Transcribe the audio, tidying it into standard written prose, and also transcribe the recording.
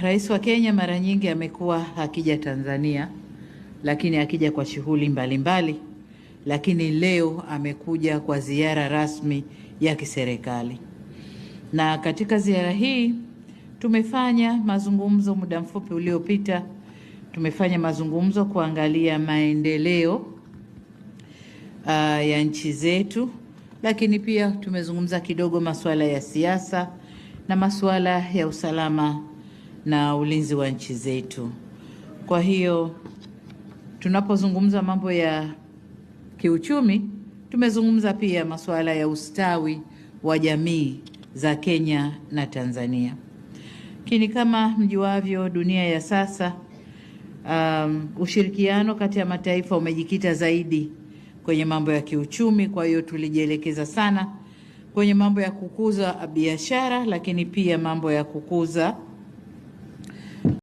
Rais wa Kenya mara nyingi amekuwa akija Tanzania, lakini akija kwa shughuli mbalimbali, lakini leo amekuja kwa ziara rasmi ya kiserikali. Na katika ziara hii tumefanya mazungumzo muda mfupi uliopita, tumefanya mazungumzo kuangalia maendeleo ya nchi zetu, lakini pia tumezungumza kidogo masuala ya siasa na masuala ya usalama na ulinzi wa nchi zetu. Kwa hiyo tunapozungumza mambo ya kiuchumi, tumezungumza pia masuala ya ustawi wa jamii za Kenya na Tanzania. Lakini kama mjuavyo, dunia ya sasa, ushirikiano kati ya mataifa umejikita zaidi kwenye mambo ya kiuchumi. Kwa hiyo tulijielekeza sana kwenye mambo ya kukuza biashara, lakini pia mambo ya kukuza